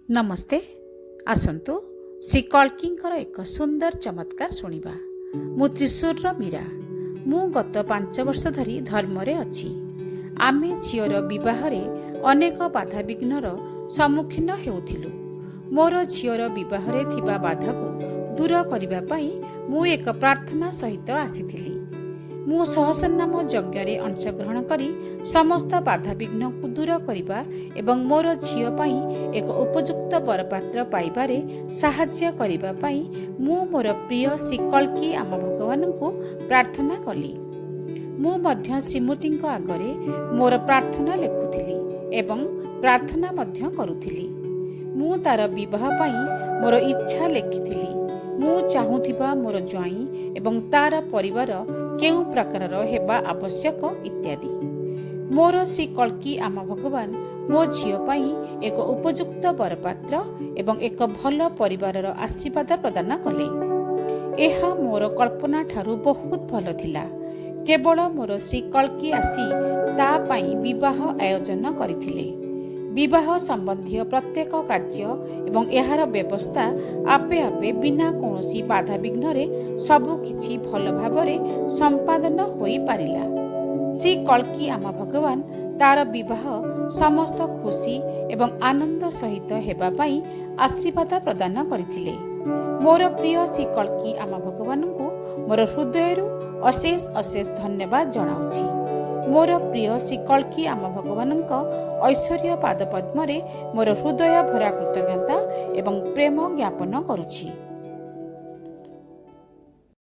ନମସ୍ତେ। ଆସନ୍ତୁ, ଶ୍ରୀ କଳ୍କୀଙ୍କର ଏକ ସୁନ୍ଦର ଚମତ୍କାର ଶୁଣିବା। ମୁଁ ତ୍ରିଶୂରର ମୀରା। ମୁଁ ଗତ 5 ବର୍ଷ ଧରି ଧର୍ମରେ ଅଛି। ଆମେ ଝିଅର ବିବାହରେ ଅନେକ ବାଧାବିଘ୍ନର ସମ୍ମୁଖୀନ ହେଉଥିଲୁ। ମୋର ଝିଅର ବିବାହରେ ଥିବା ବାଧାକୁ ଦୂର କରିବା ପାଇଁ ମୁଁ ଏକ ପ୍ରାର୍ଥନା ସହିତ ଆସିଥିଲି। ମୁଁ ସହସ୍ରନାମ ଯଜ୍ଞରେ ଅଂଶଗ୍ରହଣ କରି ସମସ୍ତ ବାଧାବିଘ୍ନକୁ ଦୂର କରିବା ଏବଂ ମୋର ଝିଅ ପାଇଁ ଏକ ଉପଯୁକ୍ତ ବରପାତ୍ର ପାଇବାରେ ସାହାଯ୍ୟ କରିବା ପାଇଁ ମୁଁ ମୋର ପ୍ରିୟ ଶ୍ରୀ କଳ୍କୀ ଆମ ଭଗବାନଙ୍କୁ ପ୍ରାର୍ଥନା କଲି। ମୁଁ ମଧ୍ୟ ଶ୍ରୀମୂର୍ତ୍ତିଙ୍କ ଆଗରେ ମୋର ପ୍ରାର୍ଥନା ଲେଖୁଥିଲି ଏବଂ ପ୍ରାର୍ଥନା ମଧ୍ୟ କରୁଥିଲି। ମୁଁ ତାର ବିବାହ ପାଇଁ ମୋର ଇଚ୍ଛା ଲେଖିଥିଲି। ମୁଁ ଚାହୁଁଥିବା ମୋର ଜ୍ୱାଇଁ ଏବଂ ତାର ପରିବାର କେଉଁ ପ୍ରକାରର ହେବା ଆବଶ୍ୟକ ଇତ୍ୟାଦି। ମୋର ଶ୍ରୀ କଳ୍କୀ ଆମ ଭଗବାନ ମୋ ଝିଅ ପାଇଁ ଏକ ଉପଯୁକ୍ତ ବରପାତ୍ର ଏବଂ ଏକ ଭଲ ପରିବାରର ଆଶୀର୍ବାଦ ପ୍ରଦାନ କଲେ। ଏହା ମୋର କଳ୍ପନା ଠାରୁ ବହୁତ ଭଲ ଥିଲା। କେବଳ ମୋର ଶ୍ରୀ କଳ୍କୀ ଆସି ତା ପାଇଁ ବିବାହ ଆୟୋଜନ କରିଥିଲେ। ବିବାହ ସମ୍ବନ୍ଧୀୟ ପ୍ରତ୍ୟେକ କାର୍ଯ୍ୟ ଏବଂ ଏହାର ବ୍ୟବସ୍ଥା ଆପେ ଆପେ ବିନା କୌଣସି ବାଧାବିଘ୍ନରେ ସବୁକିଛି ଭଲ ଭାବରେ ସମ୍ପାଦନ ହୋଇପାରିଲା। ଶ୍ରୀ କଳ୍କୀ ଆମ ଭଗବାନ ତାର ବିବାହ ସମସ୍ତ ଖୁସି ଏବଂ ଆନନ୍ଦ ସହିତ ହେବା ପାଇଁ ଆଶୀର୍ବାଦ ପ୍ରଦାନ କରିଥିଲେ। ମୋର ପ୍ରିୟ ଶ୍ରୀ କଳ୍କୀ ଆମ ଭଗବାନଙ୍କୁ ମୋର ହୃଦୟରୁ ଅଶେଷ ଅଶେଷ ଧନ୍ୟବାଦ ଜଣାଉଛି। ମୋର ପ୍ରିୟ ଶ୍ରୀ କଳ୍କୀ ଆମ ଭଗବାନଙ୍କ ଐଶ୍ୱରୀୟ ପାଦପଦ୍ମରେ ମୋର ହୃଦୟ ଭରା କୃତଜ୍ଞତା ଏବଂ ପ୍ରେମ ଜ୍ଞାପନ କରୁଛି।